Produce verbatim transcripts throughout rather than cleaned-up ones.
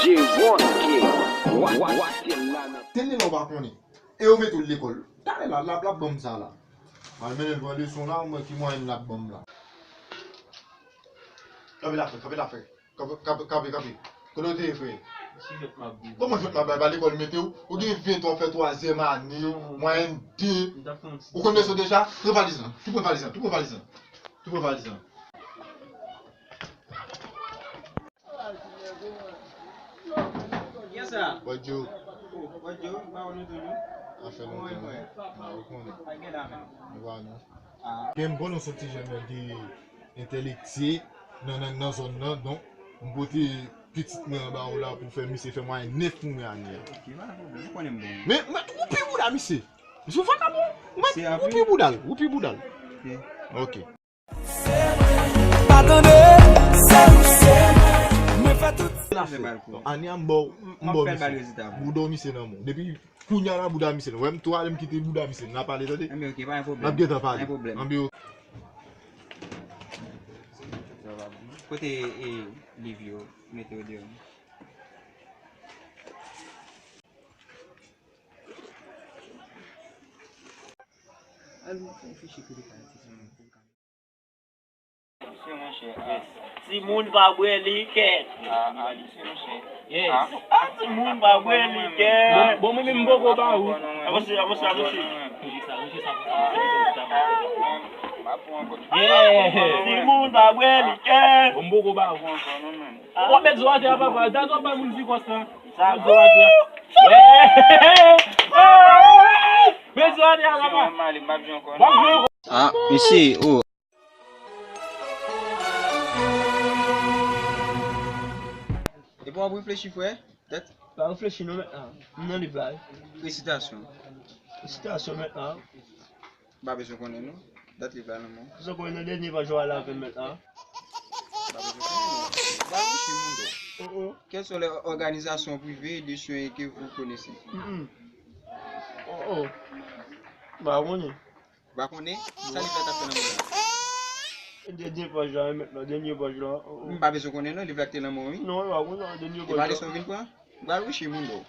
J one K, wa, wa, wa, se la nan. Se li la w pa konnen. E yo mete w lekòl. Talè la, l ap, l ap ban m sa la. M al mennen l pran leson la, m wè ki mwayèn l ap ban m la. Kanpe la, frè, kanpe la, frè. Kanpe, kanpe, kanpe, kanpe. Kote w te ye, frè? Kòman jwèt m ap bay? Ba lekòl mete w? Ou gen ven tan w fè twazyèm ane, mwayèn de. Ou konn leson deja? Pran valiz lan. Tou pran valiz lan, tou pran valiz lan. Tou pran valiz lan. Kiyès sa? Bòdyo. Oh, Bòdyo, m pa wè nou tou non. Sa fè lontan. Kòman e fè? Ba ou konnen. Pa gen la menm. Nou pa non. Ah. Gen m konnen w se ti jèn nèg ki entèlektyè nan, nan, nan zòn nan, donk m pote pitit mwen anba w la pou fè misye fè mwayèn nèf premye ane a. Ok, pa gen pwoblèm, ou konnen m bon. Men, men, ou pi bouda misye. Misye ou vakabon. Ou pi bouda l, ou pi bouda l. Ok. Ok. Pa tande, se ou, se mwen. Mwen fè tout. L ap fè. Bon, ane a m ba w, m ba w misye. Bouda w misye nan men w. Depi kounye a la bouda misye nan. Wè m tou ale m kite bouda misye. N a pale tande. Anben ok, pa gen pwoblèm. N ap gentan pale. Pa gen pwoblèm. Anben ok. Kote e liv yo mete yo deyò? Al fè fichye kote pa ti sou mwen. Timoun pa bwè likè. Yes. Ah, timoun pa bwè likè. Bon, bon, mwen menm m poko ba ou. Avanse, avanse, avanse. Yes. Timoun pa bwè likè. Bon, m poko ba ou. W ap met zo atè a, papa. Dat w ap bay moun vikòs lan. Sa met zo atè a. Met zo atè a, papa. W ap jwe ankò. Ah, mesye, oh. Epi w ap reflechi, frè? Tèt. Pa reflechi non, mèt la. M nan liv la, wi. Resitasyon. Resitasyon, mèt la. M pa bezwen konnen non. Dat liv la nan men w. Sa w konnen nan dènye paj yo ale avè m mèt la. M pa bezwen konnen non. Ba wi, Chimundo. Oh, oh. Quelles sont les organisations privées de soins que vous connaissez? Mm, mm. Oh, oh. M pa konnen. Ou pa konnen? Sa liv la t ap fè nan men w la? Dènye paj la, wi, mèt la, dènye paj la. Oh, oh. M pa bezwen konnen non, liv la k te nan men w, wi. Non, m pa konnen, dènye paj la. E pa leson w vin pran? Ba wi, Chimundo.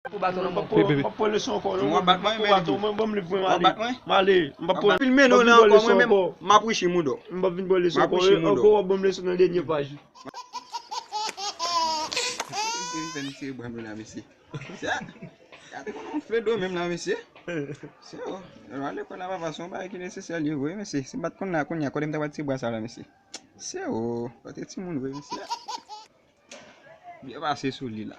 Pou baton nan men w. M ap pran leson ankò, non. W ap bat mwen, men. Pou baton, mwen, ban m liv mwen, m ale. W ap bat mwen? M ale. M p ap pran. Filme nou la ankò, mwen menm, m ap wi Chimundo. M p ap vin pran leson ankò. M ap wi Chimundo. Ankò, w ap ban m leson nan dènye paj. Gade kòman w fè do menm la, mesye. Gade kòman w fè do menm la, mesye. Se o. Lè w al lekòl la, papa, se yon bagay ki nesesè li ye vre, mesye. Si m pa t konn la kounye a, kote m ta pral ti bwa sa la, mesye. Se o. Kote timoun vre, mesye. Byen pase sou li la.